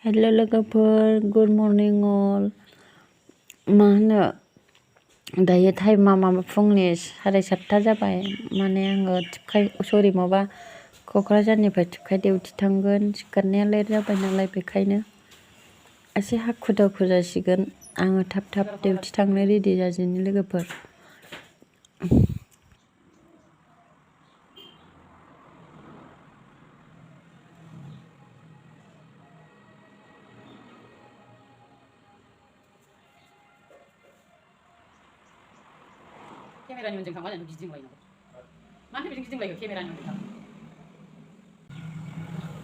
हेल' लोगोफोर, good morning अल। मा होनो दायो टाइमा फुंनि 7:30 जाबाय। माने आङो क'क्राझारनिफ्राय थिपखाय डिउटि थांगोन। सिखारनाया लेट जाबाय नालाय, बेखायनो एसे हाखु दाखु जासिगोन। आङो थाब डिउटि थांनो रेडि जाजेननि लोगोफोर। केमेरानि उनजों थांबा नों गिदिंलायनांगौ। मानो बिदि गिदिंलायो केमेरानि उनजों थांबा?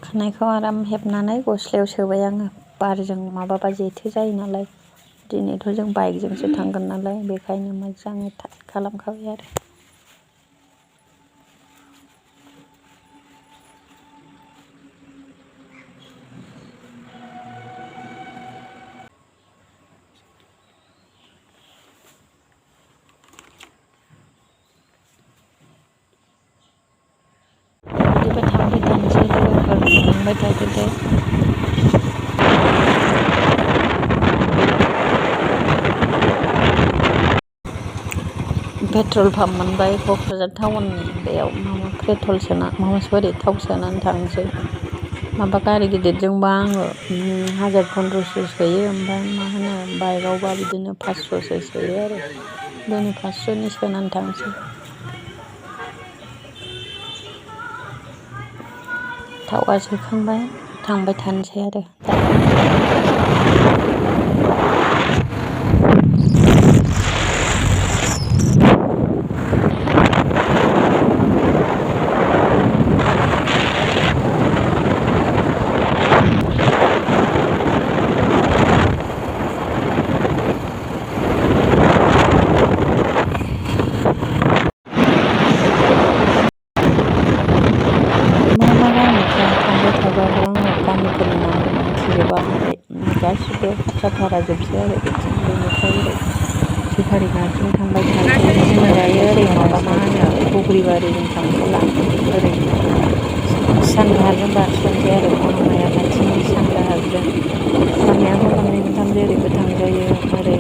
खानायखौ आराम हेबनानै गस्लायाव सोबाय आङो। बारजों माबाबा जेथो जायो नालाय। दिनैथ' जों बाइकजोंसो थांगोन नालाय, बेखायनो मोजाङै टाइट खालामखाबाय आरो। बिदिबा थांबाय थानोसै लोगोफोर, थांबाय थादो दे। पेट्रल पाम्प मोनबाय क'क्राझार टाउननि। बेयाव थाव सोनानै थांसै। गारि गिदिरजोंबा आङो 1000-1500 सोयो, ओमफ्राय बाइकआवबा बिदिनो 500सो सोयो आरो। दिनै 500नि सोनानै थांसै। थावआ सोखांबाय, थांबाय थानोसै आरो। थांबाय थाबाबो आङो गामिफोरनि नामखौ मिथिजोबा नालाय, गासिबो हारसाफारा जोबसै आरो बिथिं। बेनिफ्राय ओरै सुपारिगारजों थांबाय थानोसै। जोङो दायो ओरै बग्रिबारिजों थांथ'ला, ओरै सानजाहारजों बारस'नोसै आरो। महामाया खाथिनि सानजाहारजों। लामायाबो मोननै मोनथामजों ओरैबो थांजायो, ओरै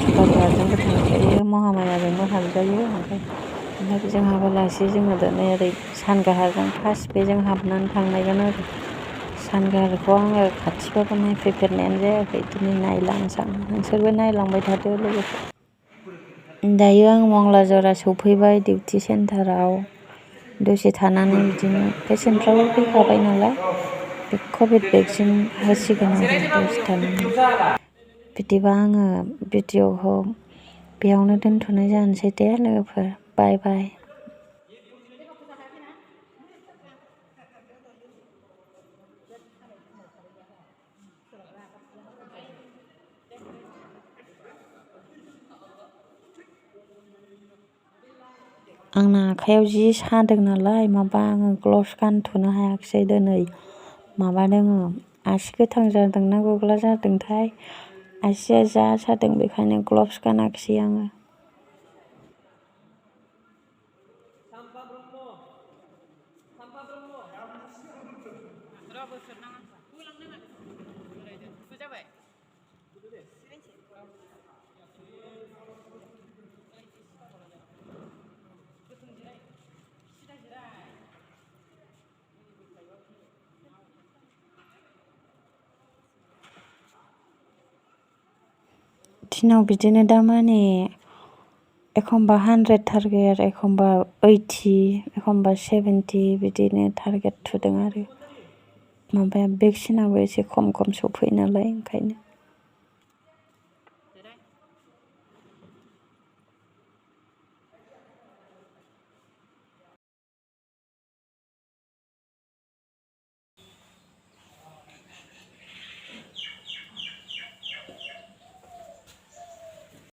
सुपारिगारजोंबो थांजायो, महामायाजोंबो हाबजायो। ओमफ्राय जों हाबालासि जोङो दिनै ओरै सानजाहारजों फार्स्ट बेजों हाबनानै थांनायगोन आरो। सानजाहारखौ आङो खाथिबाबो नायफैफेरनायानो जायाखै। दिनै नायलांसां, नोंसोरबो नायलांबाय थादो लोगोफोर। दायो आं मंलाजरा सफैबाय डिउटि सेन्टाराव। दसे थानानै बिदिनो पेसेन्टफ्राबो फैखाबाय नालाय, बे कभिड भेक्सिन होसिगोन आरो दसे थानानै। बिदिबा आङो भिडिअखौ बेयावनो दोनथ'नाय जानोसै दे लोगोफोर। बाय बाय। आंना आखाइयाव जि सादों नालाय, आङो ग्लभ्स गानथ'नो हायाखिसै दिनै। दोङो, आसि गोथां जादोंना गुग्ला जादोंथाय, आसिया जा सादों, बेखायनो ग्लभ्स गानाखिसै आङो। दिनाव बिदिनो दामानि एखमबा 100 टारगेट, एखमबा 80, एखमबा 70 बिदिनो टारगेट थुदों आरो। भेक्सिनाबो एसे खम सफैयो नालाय, ओंखायनो।